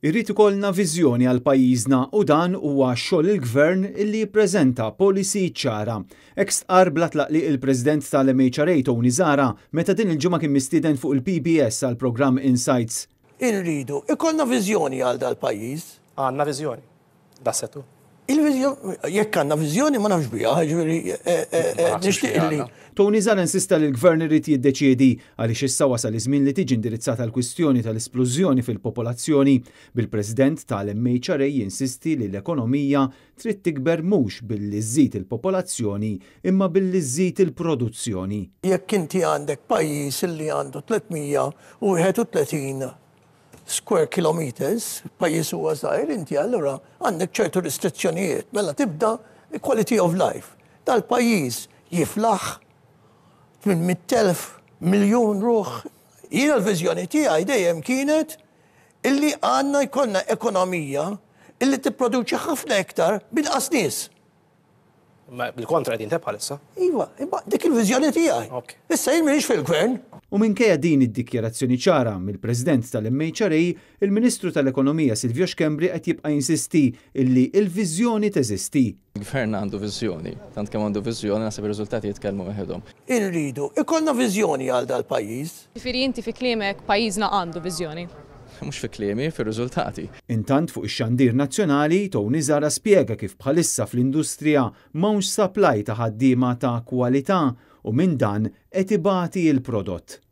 Irrid ikollna viżjoni għal pajjiżna u dan huwa xogħol il-Gvern illi jippreżenta policy ċara. Hekk stqarr bla tlaqliq il-President tal-MHRA Tony Zahra meta din il-ġimgħa kien mistieden fuq il-PBS għall-programm Insights. Irridu ikollna viżjoni għal dal-pajjiż. Għandna viżjoni. Das-settur. Il-viżjoni, jekk għandna viżjoni ma nafx biha, ġifieri nixtieq li. Tony Zahra insista li l-Gvern irid jiddeċiedi għaliex issa wasal iż-żmien li tiġi indirizzata l-kwistjoni tal-isplużjoni fil-popolazzjoni, bil-President tal-MHRA jinsisti li l-ekonomija trid tikber mhux billi żżid il-popolazzjoni imma billi żżid il-produzzjoni. Jekk inti għandek pajjiż li għandu 331 square kilometers, pajjiż huwa żgħir, inti allura għandek ċertu restrizzjonijiet, mela tibda quality of life. Dal-pajjiż jiflaħ 800,000 miljun ruħ. Jiena l-viżjoni tiegħi dejjem kienet illi għandna jkollna ekonomija illi tipproduċi ħafna iktar b'inqas nies. Ma bil-kontra qegħdin bħalissa. Iva, imma dik il-viżjoni tiegħi. Issa jien m'iniex fil-gvern. U minkejja din id-dikjarazzjoni ċara mill-President tal-MHRA, il-Ministru tal-Ekonomija Silvio Schembri qed jibqa' jinsisti illi il-viżjoni teżisti. Il-Gvern għandu viżjoni, tant kemm għandu viżjoni naħseb ir-riżultati jitkellmu waħedhom. Irridu ikollna viżjoni għal dal-pajjiż. Ġifieri inti fi kliemek pajjiżna għandu viżjoni. Mhux fi kliemi, fir-riżultati. Intant fuq ix-xandir nazzjonali, Tony Zahra spjega kif bħalissa fl-industrija m'hawnx supply ta' ħaddiema ta' kwalità u minn dan qed ibati il-prodott.